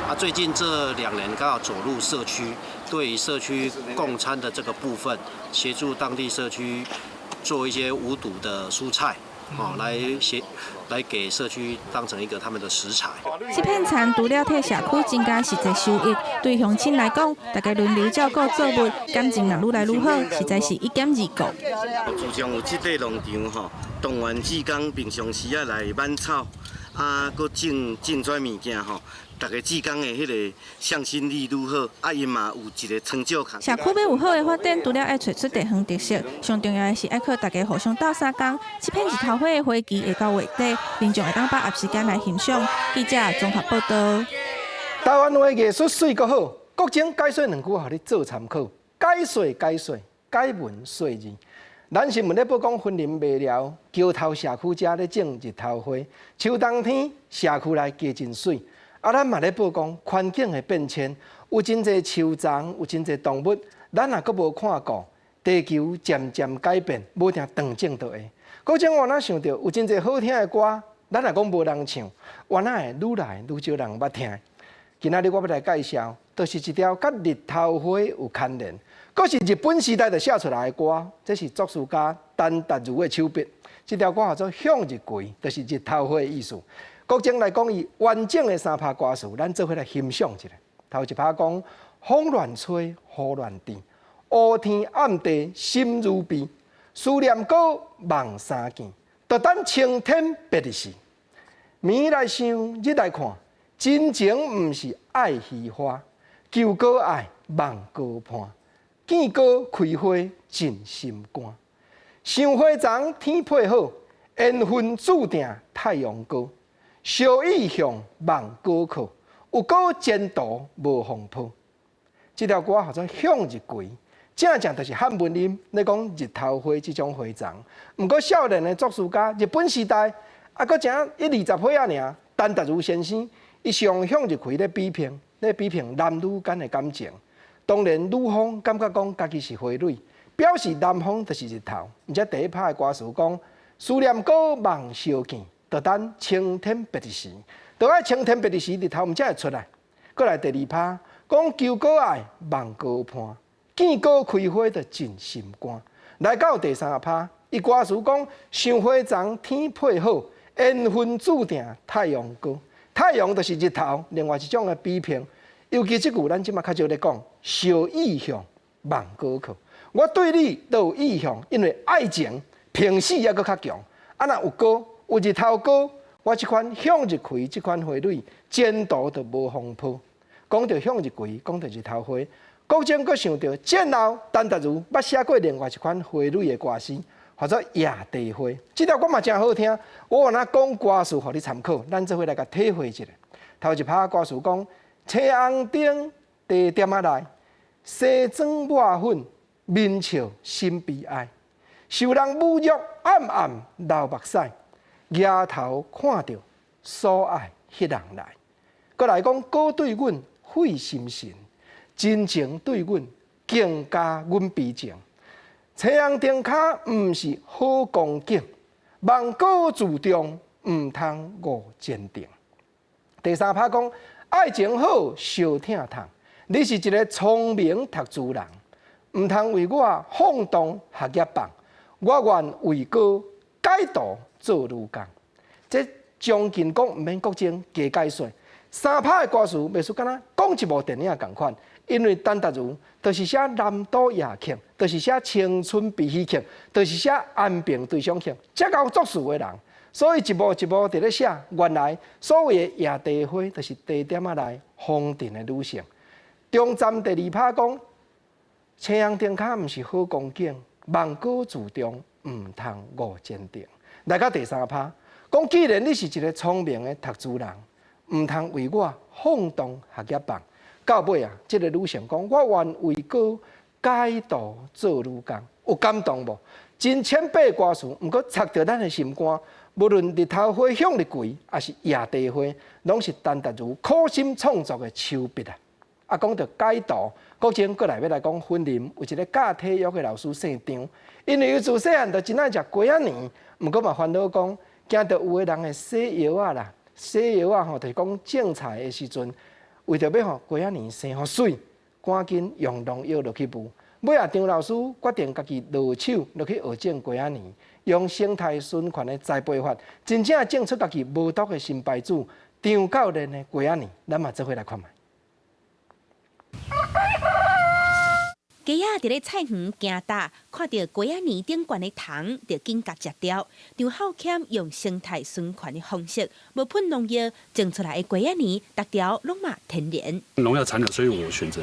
啊，最近這2年剛好走入社區，對於社區共餐的這個部分，協助當地社區做一些無毒的蔬菜。哦，來協來給社區當成一個他們的食材。這片田除了替社區增加實際收益，對鄉親來講，大家輪流照顧作物，感情若愈來愈好，實在是一兼二顧。自從有這塊農場吼，動員志工平常時仔來挽草，啊，閣種種這物件吼，逐家志工的彼个向心力愈好，啊，𪜶嘛有一个成就感。社區欲有好的發展，除了愛揣出地方特色，上重要的是愛靠大家互相鬥相共。這片日頭花的花期會到月底，民眾會當把握時間來欣賞。記者綜合報導。台灣話藝術媠閣好，國政解說兩句，予你做參考。解說解說，解文說字。咱新聞咧報講，雲林麥寮橋頭社區遮咧種日頭花，秋冬天社區內加真媠。啊，咱嘛咧報講環境的變遷，有真濟樹叢，有真濟動物，咱若閣無看顧，地球漸漸改變，無定斷種就會。閣種我若想著有真濟好聽的歌，咱若講無人唱，原來會愈來愈少人捌聽。今仔日我欲來介紹，就是一條佮日頭花有牽連，閣是日本時代就寫出來的歌，這是作詞家陳達如的手筆。這條歌號做《向日葵》，就是日頭花的意思。國政來講，伊完整的三拍歌詞，咱做伙來欣賞一下。頭一拍講風亂吹，雨亂滴，烏天暗地心如悲，思念歌望相見，就等青天白日時。暝來想，日來看，真情毋是愛虛花，求歌愛望歌伴，見歌開花真心肝。想花叢天配好，緣分注定太陽高。相意向望歌靠，有歌前途無風波。這條歌號做向日葵，正正就是漢文音咧講日頭花這種花叢。毋過少年的作詞家，日本時代啊，閣才一二十歲仔爾，陳達如先生，伊用向日葵咧比拼，咧比拼男女間的感情。當然，女方感覺講家己是花蕊，表示男方就是日頭。而且第一拍的歌詞講，思念歌望相見，就等青天白日時，就愛青天白日時，日頭毋才會出來。閣來第二拍，講求歌愛望歌伴，見歌開花就真心肝。來到第三拍，伊歌詞講，想花叢天配好，緣分注定太陽高。太陽就是日頭，另外一種的比拼。尤其這句，咱這馬較少咧講，相意向望歌靠。我對你都有意向，因為愛情平時猶閣較強。啊，若有歌，有日頭高，我這款向日葵這款花蕊，前途就無風波。講著向日葵，講著日頭花，國中閣想著戰後陳達如捌寫過另外一款花蕊的歌詩，號做野地花。這條歌嘛誠好聽，我按怎講歌詞，予你參考，咱做伙來共體會一下。頭一拍歌詞講：青紅燈茶店仔內，西裝抹粉，面笑心悲哀，受人侮辱，暗暗流目屎，額頭看著所愛彼人來。閣來講，歌對阮費心神，真情對阮更加阮悲情。青紅燈跤毋是好光景，望歌自重，毋通誤前程。第三拍講，愛情好相疼痛，你是一個聰明讀書人，毋通為我放蕩學業放，我願為歌改道做女工。這將近講毋免國政加解說，三拍的歌詞袂輸敢若講一部電影仝款，因為陳達如就是寫南島夜曲，就是寫青春悲喜曲，就是寫安平對象曲，這夠作詞的人，所以一步一步佇咧寫，原來所謂的野地花，就是茶店仔內風塵的女性。中站第二拍講，青紅燈跤毋是好光景，望歌自重，毋通誤前程。來到第三拍，講既然你是一個聰明的讀書人，毋通為我放蕩學業放。到尾啊，這個女性講，我願為歌改道做女工，有感動無？真淺白歌詞，毋過插著咱的心肝。無論日頭花、向日葵，抑是野地花，攏是陳達如苦心創作的手筆啊！啊，講著改道，國政閣來欲來講，雲林有一個教體育的老師姓張，因為伊自細漢就真愛食瓜仔暝，毋過嘛煩惱講，驚著有的人會洗藥仔啦，洗藥仔吼，就是講種菜的時陣，為著欲予瓜仔暝生予媠，趕緊用農藥落去霧。尾仔張老師決定家己落手落去學種瓜仔暝，用生態循環的栽培法，真正種出家己無毒的新牌子。張教練的瓜仔暝，咱嘛做伙來看覓。雞仔佇咧菜園行踏，看著瓜仔暝頂懸的蟲，就緊共食掉。張孝謙用生態循環的方式，無噴農藥，種出來的瓜仔暝，逐條攏嘛天然。農藥殘留，所以我選擇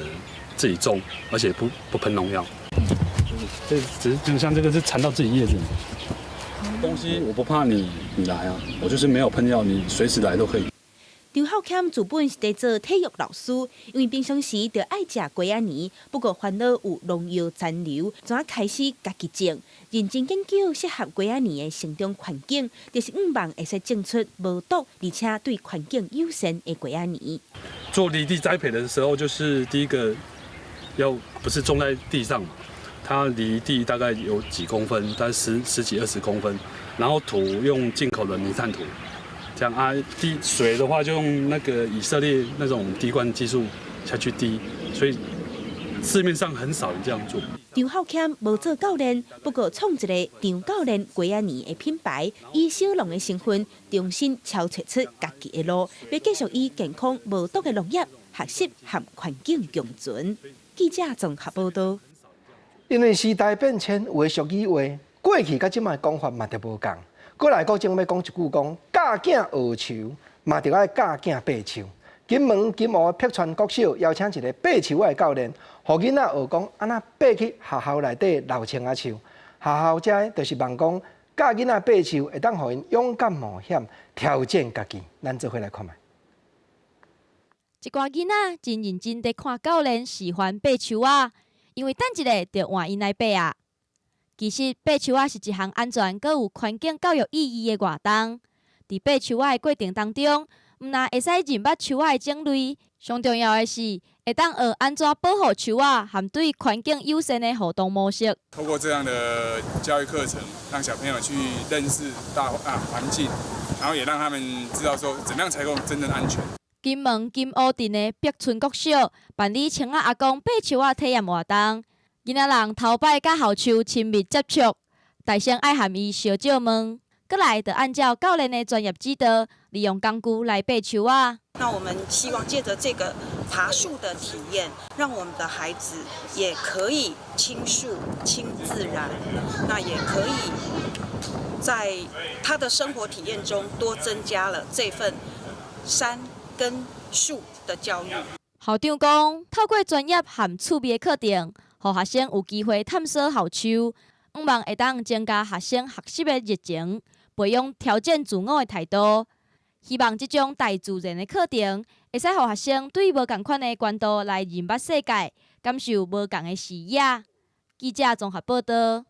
自己種，而且不噴農藥。這只是就像這個是纏到自己葉子。東西我不怕你，你來啊，我就是沒有噴藥，你隨時來都可以。張孝謙自本是佇做體育老師，因為平常時就愛食瓜仔暝，不過煩惱有農藥殘留，怎開始家己種，認真研究適合瓜仔暝的成長環境，就是向望會使種出無毒而且對環境友善的瓜仔暝。做離地栽培的時候，就是第一個要不是種在地上嘛，它離地大概有幾公分，大概十幾二十公分，然後土用進口的泥炭土。這樣啊，滴水的話就用那個以色列那種滴灌技術下去滴，所以市面上很少人這樣做。張孝謙無做教練，不過創一個張教練瓜仔暝的品牌，以小農的身份重新敲鑿出家己的路，欲繼續以健康無毒的農業學習和環境共存。記者綜合報道。因為時代變遷，有的俗語話過去佮這擺講法嘛著無仝。過來閣正欲講一句講，教囝學樹，嘛著愛教囝爬樹。金門金湖碧川國小邀請一个爬樹仔的教練，予囡仔學講按怎爬去學校內底老青仔樹。學校遮就是望講教囡仔爬樹，會當予𪜶勇敢冒險，挑戰家己。咱做伙來看覓。一寡囡仔真認真佇看教練示範爬樹仔，因為等一下就換𪜶來爬啊。其實爬樹仔是一項安全、閣有環境教育意義的活動。佇爬樹仔的過程當中，毋但會使認捌樹仔的種類，上重要的是會當學按怎保護樹仔和對環境友善的互動模式。透過這樣的教育課程，讓小朋友去認識大啊環境，然後也讓他們知道說，怎樣才夠真正安全。金門金湖鎮的碧春國小辦理青仔阿公爬樹仔體驗活動，囡仔人頭擺佮校樹親密接觸，大聲愛和伊相借問，閣來就按照教練的專業指導，利用工具來爬樹仔。那我們希望借著這個爬樹的體驗，讓我們的孩子也可以親樹、親自然，那也可以在他的生活體驗中多增加了這份山跟樹的教育。校長講，透過專業和趣味的課程，予學生有機會探索校樹，向望會當增加學生學習的熱情，培養挑戰自我的態度。希望這種大自然的課程，會使予學生對無仝款的觀度來認捌世界，感受無仝的視野。記者綜合報道。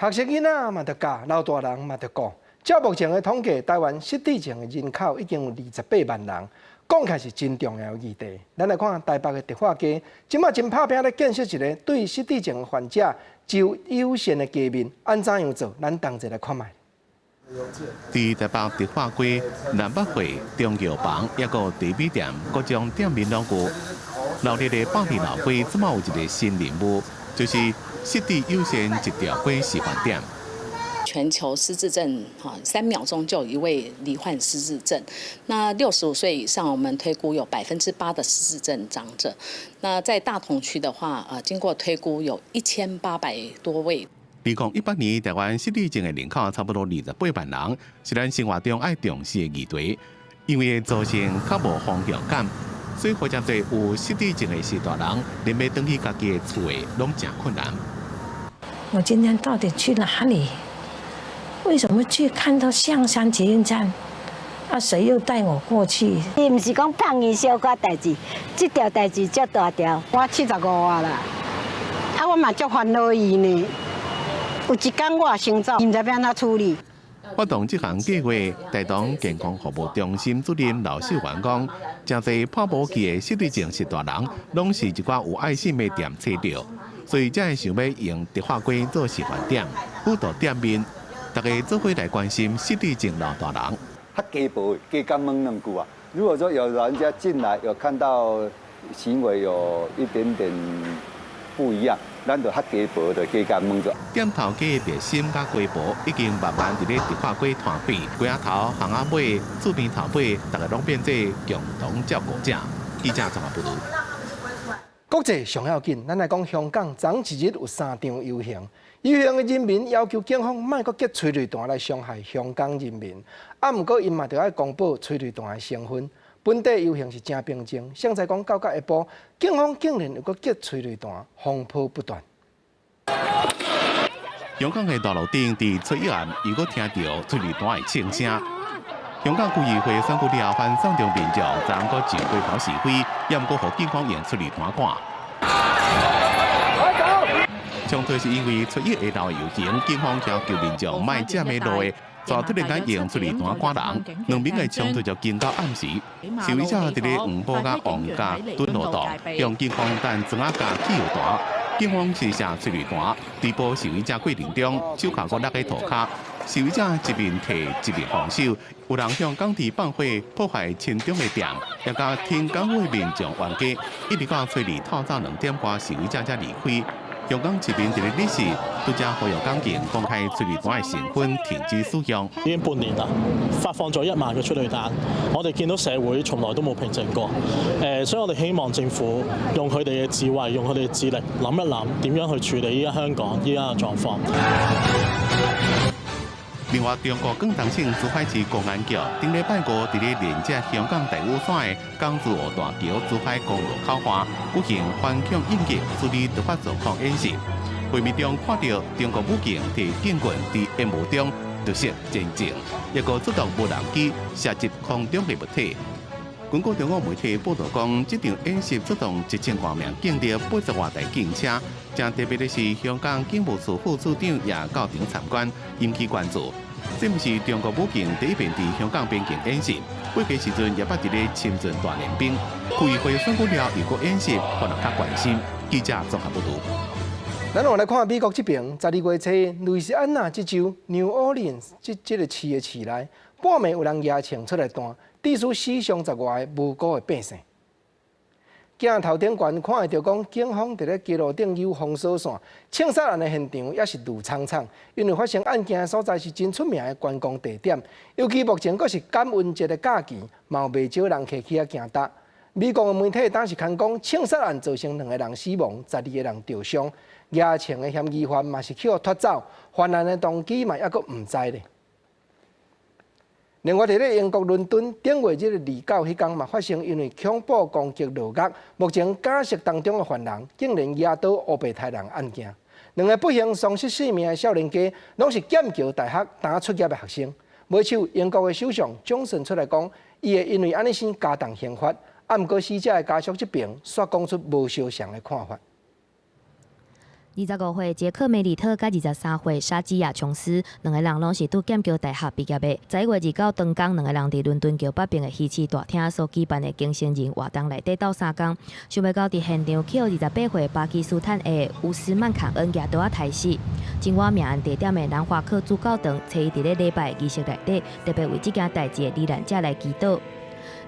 學生囡仔嘛著教，老大人嘛著顧。照目前的統計，台灣失智症的人口已經有28萬人，講起來是真重要的議題。咱來看台北的迪化街，這擺真拍拚咧建設一个對失智症患者就友善的街面，按怎樣做？咱同齊來看覓。佇台北迪化街、南北匯、中藥房，抑閣茶米店，各種店面攏有。鬧熱的百年老街，這擺有一个新任務，就是失智友善一條街示範點。全球失智症，哈，3秒鐘就有一位罹患失智症。那65歲以上，我們推估有8%的失智症長者。那在大同區的話，經過推估有1800多位。2018年，台灣失智症的人口差不多28萬人，是咱生活中愛重視的議題。因為會造成較無方向感，所以予誠濟有失智症的序大人，連欲轉去家己的厝的攏誠困難。我今天到底去哪裡？為什麼去看到象山捷運站？啊，誰又帶我過去？伊毋是講放伊小可代誌，這條代誌足大條。我75啊啦，啊，我嘛足煩惱伊呢。有一工我也先走，毋知欲按怎處理。發動這項計劃，大同健康服務中心主任劉秀元講，誠濟破無去的失智症序大人，攏是一寡有愛心的店揣著，所以才會想欲用迪化街做示範點，輔導店面，大家做伙來關心失智症老大人。較雞婆，加敢問兩句啊。如果說有老人家進來，有看到行為有一點點不一樣，咱就較雞婆就加共問著。店頭家的熱心佮雞婆已經慢慢佇咧迪化街攤開，街仔頭、巷仔尾、厝邊頭尾，逐个攏變做共同照顧者。記者綜合報導。國際上要緊，咱來講香港，昨一日有三場遊行，遊行的人民要求警方莫閣激催淚彈來傷害香港人民。啊，毋過𪜶嘛著愛公布催淚彈的成分。本地遊行是誠平靜，現在講到下晡，警方竟然又閣激催淚彈，風波不斷。香港的大路頂，佇初一暗又閣聽著催淚彈的槍聲。香港區議會選舉了後，反送中民眾昨昏閣上街頭示威，也毋過予警方用催淚彈趕。衝突是因為初一下晝遊行，警方要求民眾莫佔路的，就突然間用催淚彈趕人，兩邊的衝突就經到暗時。示威者佇咧黃埔佮黃家墩路道，向警方擲磚仔佮汽油彈，警方試射催淚彈，追捕示威者過程中，手銬閣落去塗跤。示威者一面提一面防守，有人向港鐵放火破壞親中的店，也共挺港府的民眾冤家，一直到初二透早2點外，示威者才離開。香港市民佇咧日時拄才呼籲港警公開催淚彈的成分，停止使用。已經半年啦，發放咗1萬個催淚彈，我哋見到社會從來都冇平靜過。所以我哋希望政府用佢哋嘅智慧，用佢哋嘅智力，諗一諗點樣去處理依家香港依家嘅狀況。另外，中國廣東省珠海市公安局頂禮拜五佇咧連接香港大嶼山的港珠澳大橋珠海公路口岸舉行反恐應急處理突發狀況演習。畫面中看著中國武警提警棍佇煙霧中突襲前進，抑閣出動無人機射擊空中的物體。根據中國媒體報導講，這場演習出動1000外名警力、80外台警車。正特別的是，香港警務處副處長也到場參觀，引起關注。這毋是中國武警第一遍佇香港邊境演習，過去時陣也捌佇咧深圳鍛煉兵。區議會選舉了又閣演習，予人較關心。記者綜合報導。咱來看美國這邊，12月初，路易斯安那這州 New Orleans 這個市的市內，半暝有人舉槍出來彈，致使死傷10外个無辜的百姓。鏡頭頂懸看會著講，警方佇咧街路頂有封鎖線，槍殺案的現場也是怒沖沖。因為發生案件的所在是真出名的觀光地點，尤其目前閣是感恩節的假期，嘛有袂少人客去遐行搭。美國的媒體當時刊講，槍殺案造成兩個人死亡，12個人著傷，舉槍的嫌疑犯嘛是去予脫走，犯案的動機嘛猶閣毋知咧。另外，佇咧英國倫敦，頂月這個29彼工嘛發生因為恐怖攻擊落獄，目前假釋當中的犯人竟然舉刀烏白刣人案件，兩个不幸喪失性命的少年家，攏是劍橋大學剛出業的學生。尾手英國的首相強森出來講，伊會因為按呢先加重刑罰，啊，毋過死者的家屬這邊煞講出無相仝的看法。25歲傑克梅里特佮23歲沙基亞瓊斯兩个人攏是佇劍橋大學畢業的。11月29當工，兩个人佇倫敦橋北邊的魚市大廳所舉辦的更生人活動內底鬥相共，想袂到佇現場去予28歲巴基斯坦的烏斯曼坎恩舉刀仔刣死。真倚命案地點的南華克主教堂，初一佇咧禮拜儀式內底，特別為這件代誌的罹難者來祈禱。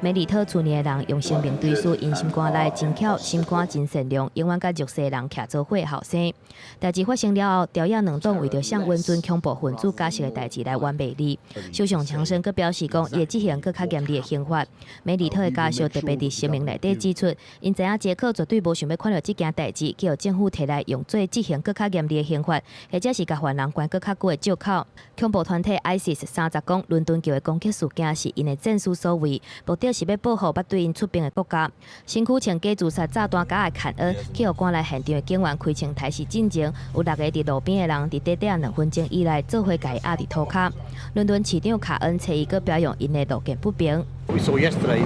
梅里特厝內的人用生命追思𪜶心肝內真巧、心肝真善良，永遠佮弱勢人徛做伙後生。代誌發生了後，朝野兩黨為著向穩準恐怖分子假釋的代誌來冤罵你。首相強生閣表示講，伊會執行閣較嚴厲的刑罰。梅里特的家屬特別佇聲明內底指出，𪜶知影傑克絕對無想欲看著這件代誌，予政府提來用做執行閣較嚴厲的刑罰，或者是共犯人關閣較久的藉口。恐怖團體 ISIS 三十講，倫敦橋的攻擊事件是𪜶的戰士所為，目的是欲報復捌對𪜶出兵的國家。身軀穿假自殺炸彈夾的坎恩，去予趕來現場的警員開槍刣死進前，有六个佇路邊的人佇短短2分鐘以內做伙共伊壓佇塗跤。倫敦市長卡恩初一閣表揚𪜶的路見不平。 What we saw yesterday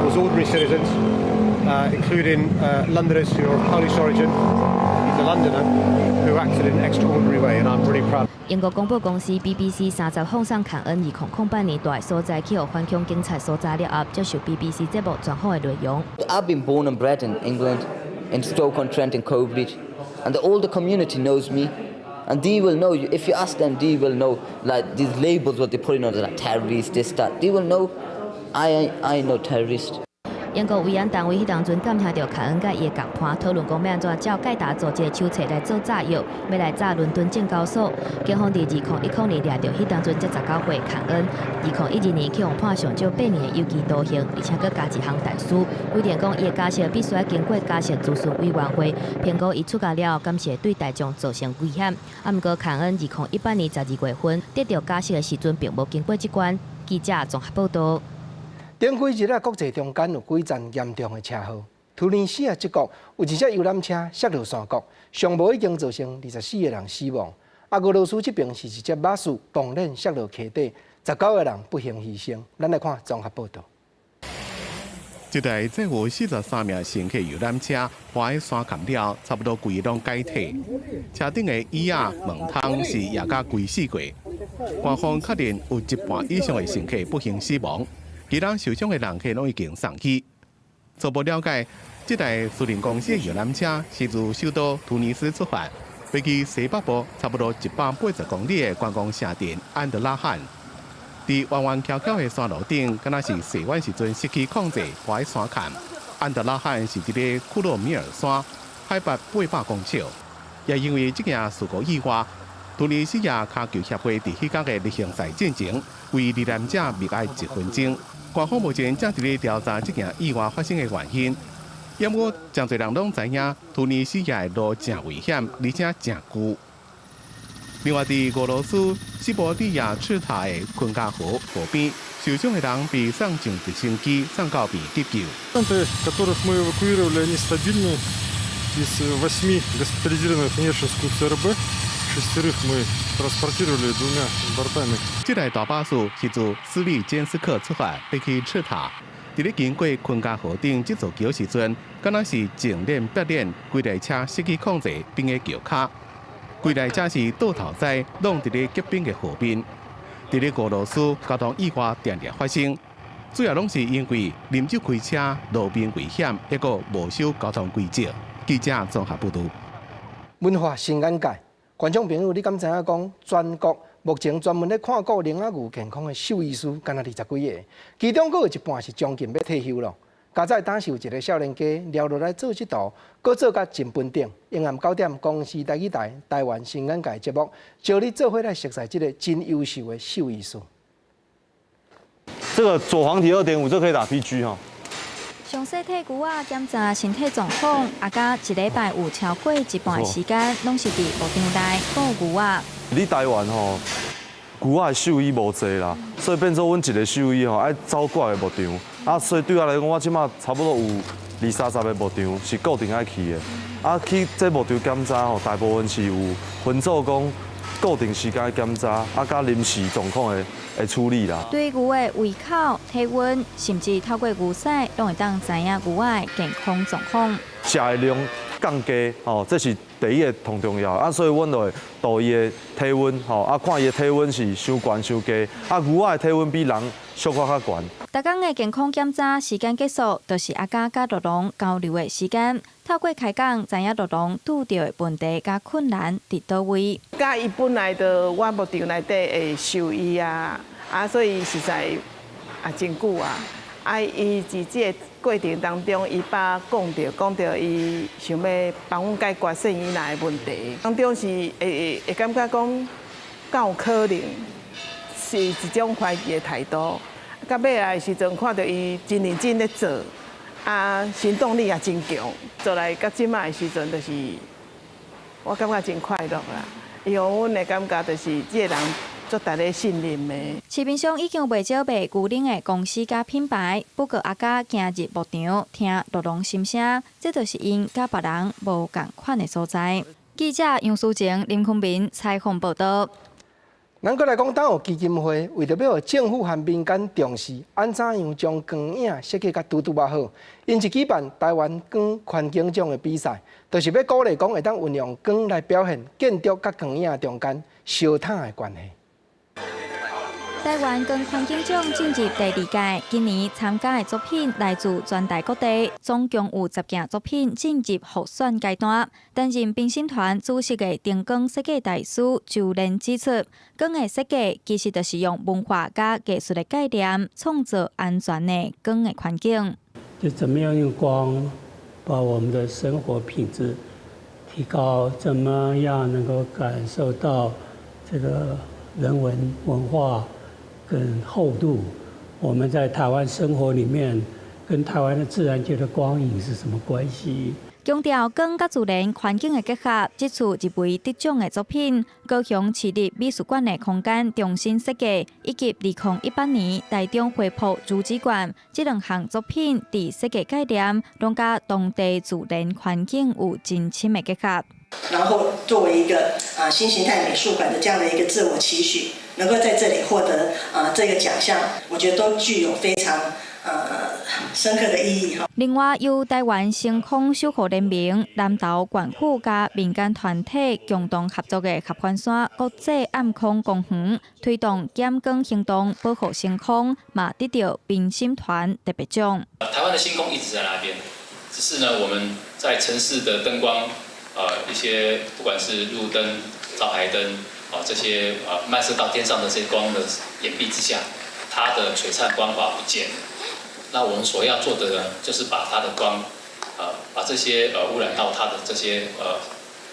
was ordinary citizens, including Londoners who are of Polish origin. He's a Londoner who acted in an extraordinary way, and I'm really proud. 英國廣播公司 BBC 三十放送坎恩2008年蹛的所在去予反恐警察搜查了後，接受 BBC 節目專訪的內容。 I've been born and bred in England, in Stoke-on-Trent and Cobridge, and all the community knows me. And they will know, if you ask them, they will know, like these labels what they're putting on, like terrorists, this, that. They will know I ain't no terrorist. 英國維安單位彼當陣監聽著卡恩佮伊的共伴討論講，欲按怎照蓋達組織的手冊來做炸藥，欲來炸倫敦證交所。警方佇2010年掠著彼當陣才19歲卡恩，2012年去予判上少8年的有期徒刑，而且閣加一項但書，規定講伊的假釋必須愛經過假釋諮詢委員會評估，伊出獄了後，敢是會對大眾造成危險。啊，毋過卡恩2018年12月份得著假釋的時陣，並無經過這關。記者綜合報導。頂幾日啊，國際中間有幾陣嚴重的車禍。突尼西亞這國有一隻遊覽車摔落山谷，上無已經造成24個人死亡。啊，俄羅斯這邊是一隻巴士嘣然摔落溪底，19個人不幸犧牲。咱來看綜合報導。這台載有43名乘客遊覽車，滑佇山崁了，差不多規个攏解體。車頂的椅仔、門窗是壓甲規四過。官方確認有一半以上的乘客不幸死亡，其他受傷的人客攏已經送醫。初步了解，這台私人公司的遊覽車是自首都突尼斯出發，飛去西北部差不多180公里的觀光城鎮安德拉罕。佇彎彎曲曲的山路頂，敢若是洗碗時陣失去控制，滑佇山崁。安德拉罕是佇咧庫洛米爾山，海拔800公尺。也因為這件事故意外，突尼西亞跤球協會佇彼工的例行賽進前，為罹難者默哀一分鐘。官方目前正佇咧調查這件意外發生的原因。不過，誠濟人攏知影，突尼西亞的路誠危險，而且誠舊。另外，佇俄羅斯西伯利亞赤塔的昆加河河邊，受傷的人被送上直升機送到病急救。 Которых мы эвакуировали, они стабильны. Из восьми госпитализированных в Нерчинскую ЦРБ, шестерых мы транспортировали двумя бортами. 這台大巴士是自斯利堅斯克出發，欲去赤塔。佇咧經過昆加河頂這座橋時陣，敢若是正臉白臉，規台車失去控制，變佇橋跤。規台車是倒頭栽，攏佇咧結冰的河邊。佇咧俄羅斯交通意外定定發生，主要攏是因為啉酒開車、路面危險，抑閣無守交通規則。記者綜合報導。文化新眼界，觀眾朋友，你敢知影講全國目前專門咧看顧羚仔牛健康的獸醫師，敢若二十幾个，其中閣有一半是將近欲退休囉。佳哉當時有一个少年家撩落來做這道，閣做甲真本領。晚暗9點，公視台語台台灣新眼界節目，招你做伙來熟似這个真優秀的獸醫師。這個左黃體2.5，這可以打 PG 哈。詳細替牛仔檢查身體狀況，阿嘉一禮拜有超過一半的時間，攏是佇牧場內顧牛仔。你台灣吼，牛仔的獸醫無濟啦，所以變做阮一个獸醫吼愛走幾个牧場。啊，所以對我來講，我這馬差不多有二三十个牧場是固定愛去的。啊，去這牧場檢查吼，大部分是有分做講固定時間檢查，啊，佮臨時狀況的處理啦。對牛的胃口、體溫，甚至透過牛屎，攏會當知影牛仔的健康狀況。食的量降低，吼，這是第一个上重要。啊，所以阮就會度伊的體溫，吼，啊，看伊的體溫是傷懸傷低。啊，牛仔的體溫比人小可較懸。逐工的健康檢查時間結束，就是阿嘉佮酪農交流的時間。透過開講，知影酪農拄著的問題佮困難佇佗位。佮伊本來就我牧場內底的獸醫啊，啊，所以實在也真久啊。啊，伊佇這个過程當中，伊捌講著講著，伊想欲幫阮解決獸醫的問題。當中是會會會感覺講，敢有可能是一種懷疑的態度。到尾來的時陣，看著伊真認真咧做，啊，行動力也真強。做來到這擺的時陣，就是我感覺真快樂啦。伊予阮的感覺就是這个人足值得信任的。市面上已經有袂少賣牛奶的公司佮品牌，不過阿嘉行入牧場聽酪農心聲，這就是𪜶佮別人無仝款的所在。記者楊淑晴、林坤明採訪報導。咱閣來講，東有基金會為著欲予政府和民間重視，按怎樣將光影設計甲拄拄仔好，𪜶一舉辦台灣光環境獎的比賽，就是欲鼓勵講會當運用光來表現建築佮光影中間相疊的關係。台灣光環境獎進入第二屆，今年參加的作品來自全台各地，總共有10件作品進入複選階段。擔任評審團主席的燈光設計大師周連指出，光的設計其實就是用文化佮藝術的概念，創造安全的光的環境。就怎麼樣用光把我們的生活品質提高？怎麼樣能夠感受到這個人文文化跟厚度？我們在台灣生活裡面，跟台灣的自然界的光影是什麼關係？強調光佮自然環境的結合，這次入圍得獎的作品，高雄市立美術館的空間重新設計，以及2018年台中恢復竹子館，這兩項作品佇設計概念，攏佮當地自然環境有真深的結合。然後作為一個啊新形態美術館的這樣的一個自我期許，能夠在這裡獲得啊這個獎項，我覺得都具有非常深刻的意義哈。另外，由台灣星空守護聯盟、南投縣府佮民間團體共同合作的合歡山國際暗空公園，推動減光行動，保護星空，嘛得著評審團特別獎。台灣的星空一直在那邊，只是呢，我們在城市的燈光，一些不管是路燈、招牌燈啊，這些漫射到天上的這些光的掩蔽之下，它的璀璨光華不見了。那我們所要做的呢，就是把它的光，把這些污染到它的這些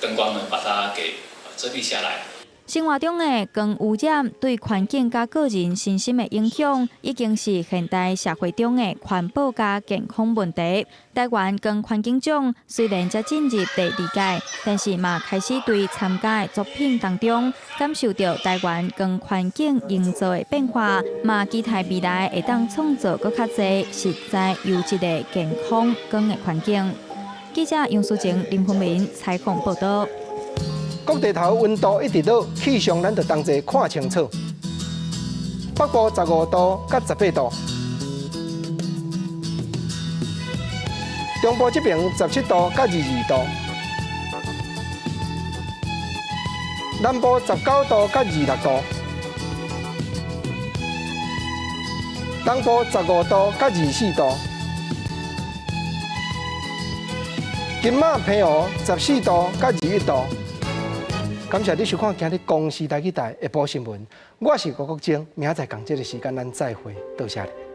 燈光呢，把它給遮蔽下來。生活中的光污染對環境佮個人身心的影響，已經是現代社會中的環保佮健康問題。台灣光環境獎雖然才進入第二屆，但是嘛開始對參加的作品當中感受著台灣光環境營造的變化，嘛期待未來會當創造閣較濟實在優質的健康光的環境。記者楊淑靜、林鳳明採訪報導。各地頭溫度一直落，氣象咱就同齊看清楚。北部15度佮18度，中部這邊17度佮22度，南部19度佮26度，東部15度佮24度，金馬澎湖14度佮21度。感謝你收看今日公視台語台下晡新聞，我是吳國晶，明仔載仝這个時間咱再會，多謝你。